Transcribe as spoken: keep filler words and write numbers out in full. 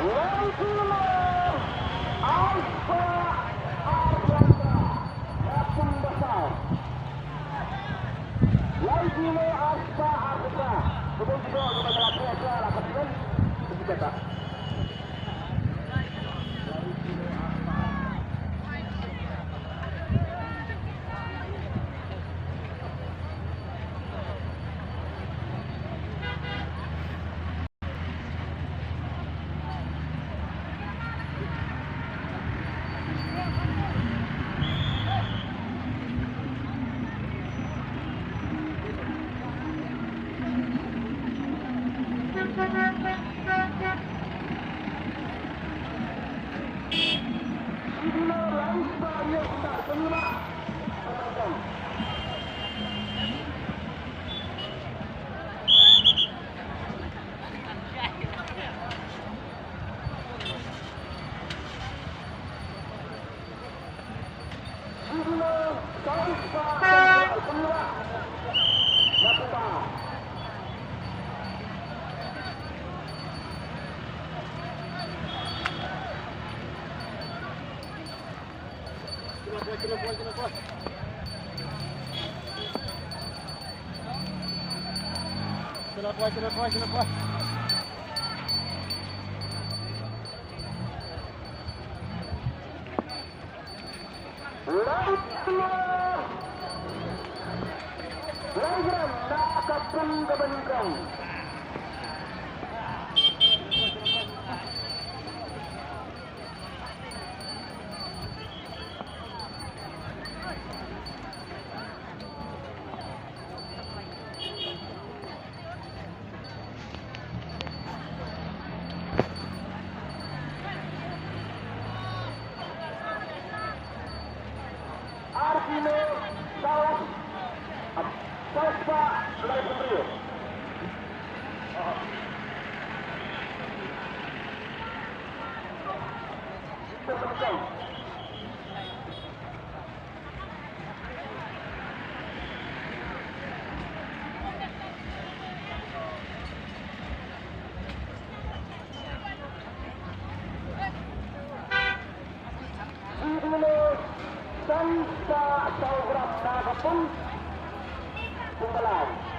Lai kilo ar spah ar gram na pung ba saw. Lai kilo ar spah ar gram. Kebun kebun kebun kebun kebun kebun kebun. Lai kilo ar gram na ka pung kaba nyngkong. Ar kilo saw, saw spah laiphew hynriew. San spah saw gram na ka pung, pung ba lai.